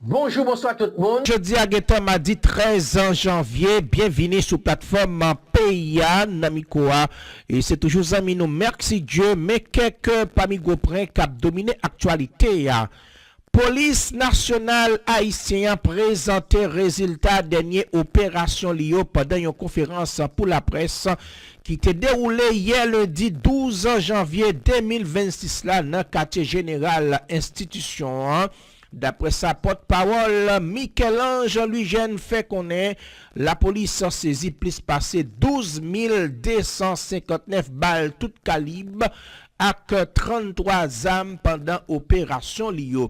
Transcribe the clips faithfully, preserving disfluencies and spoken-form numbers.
Bonjou, bonswa tout moun. Jodi a gentan madi trèz janvye, byenvini sou platfòm Peyi a nan mikwo a. E se toujou zanmi nou Mercdieu, men kèk pami gwo pwen k ap domine aktyalite a. Polis nasyonal ayisyen an prezante rezilta dènye operasyon li yo pandan yon konferans pou laprès ki te dewoule yè lendi douz janvye de mil vennsis la nan katye jeneral enstitisyon an. Daprè sa, pòtpawòl Michel-Ange Louis-Jeune fè konnen lapolis sezi plis pase douz mil de san senkantnèf bal tout kalib ak tranntwa zam pandan operasyon li yo.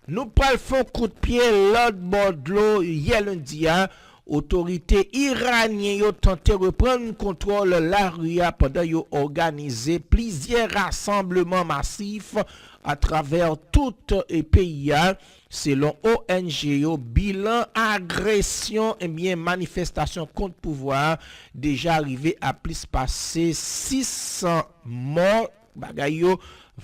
Nou pral fè yon kout pye lòt bò dlo yè lendi a. Otorite iranyen yo tante reprann kontwòl lari a pandan yo òganize plizyè rasanbleman masif atravè tout, e, peyi a. Selon O N G yo, bilan agresyon, ebyen, manifestasyon kont pouvwa a deja rive a plis pase sis san mò. Bagay yo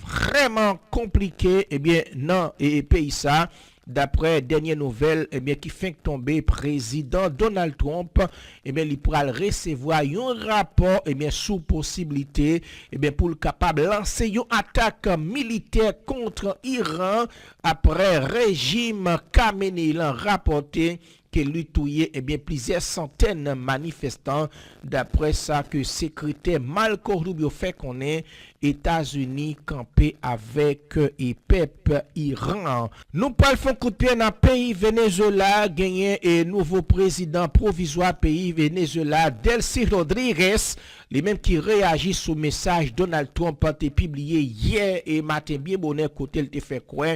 vrèman konplike, ebyen, nan, e, e, peyi sa. Daprè dènye nouvèl, ebyen, ki fenk tonbe, Prezidan Donald Trump, ebyen, li pral resevwa yon rapò, ebyen, sou posiblite, ebyen, pou l kapab lanse yon atak militè kont Iran, aprè rejim Khamenei lan rapòte ke li touye, ebyen, plizyè santèn manifestan, daprè sa ke sekretè Marco Rubio fè konnen Etazini kanpe avèk, e, pèp Iran an. Nou pral fè yon kout pye nan peyi Venezuela, genyen, e, nouvo prezidan pwovizwa peyi Venezuela, Delcy Rodriguez, li menm ki reyaji sou mesaj Donald Trump te pibliye yè, e, maten byen bonè kote l te fè kwè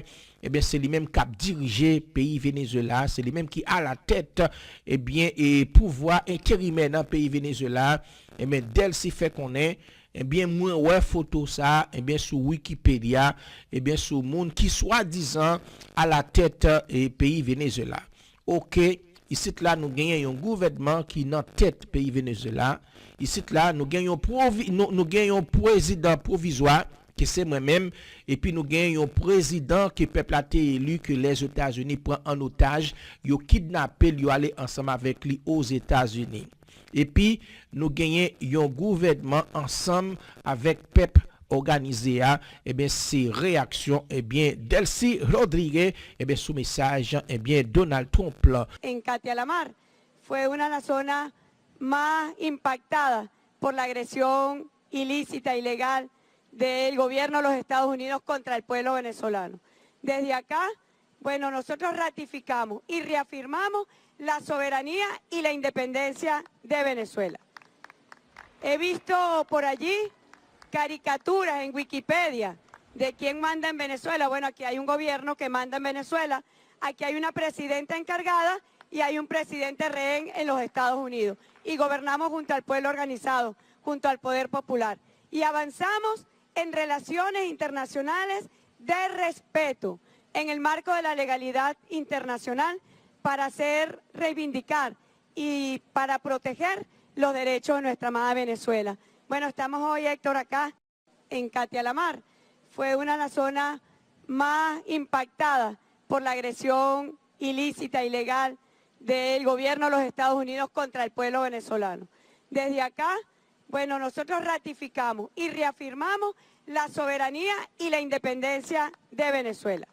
ebyen, se li menm k ap dirije peyi Venezuela, se li menm ki alatèt, ebyen, e pouvwa enterimè nan peyi Venezuela. Ebyen, Delcy fè konnen, ebyen, mwen wè foto sa, ebyen, sou Wikipedia, ebyen, sou moun ki swadizan alatèt, e, peyi Venezuela. Oke, isit la nou genyen yon gouvènman ki nan tèt peyi Venezuela. Isit la nou gen yon pwovi-, nou, nou gen yon prezidan pwovizwa, ke se mwen menm, epi nou gen yon prezidan ke pèp la te eli, ke Lèzetazini pran an otaj, yo kidnape l, yo ale ansanm avèk li Ozetazini. Epi nou genyen yon gouvènman ansanm avèk pèp òganize a, ebyen, se reyaksyon, ebyen, Delcy Rodriguez, ebyen, sou mesaj, ebyen, Donald Trump lan. En Katia Lamar fue una de las zonas más impactadas por la agresión ilícita, ilegal del gobierno de los Estados Unidos contra el pueblo venezolano. Desde acá, bueno, nosotros ratificamos y reafirmamos la soberanía y la independencia de Venezuela. He visto por allí caricaturas en Wikipedia de quién manda en Venezuela. Bueno, aquí hay un gobierno que manda en Venezuela, aquí hay una presidenta encargada y hay un presidente rehén en los Estados Unidos. Y gobernamos junto al pueblo organizado, junto al poder popular. Y avanzamos en relaciones internacionales de respeto en el marco de la legalidad internacional para hacer reivindicar y para proteger los derechos de nuestra amada Venezuela. Bueno, estamos hoy, Héctor, acá en Katia Lamar. Fue una de las zonas más impactadas por la agresión ilícita, ilegal del gobierno de los Estados Unidos contra el pueblo venezolano. Desde acá, bueno, nosotros ratificamos y reafirmamos la soberanía y la independencia de Venezuela.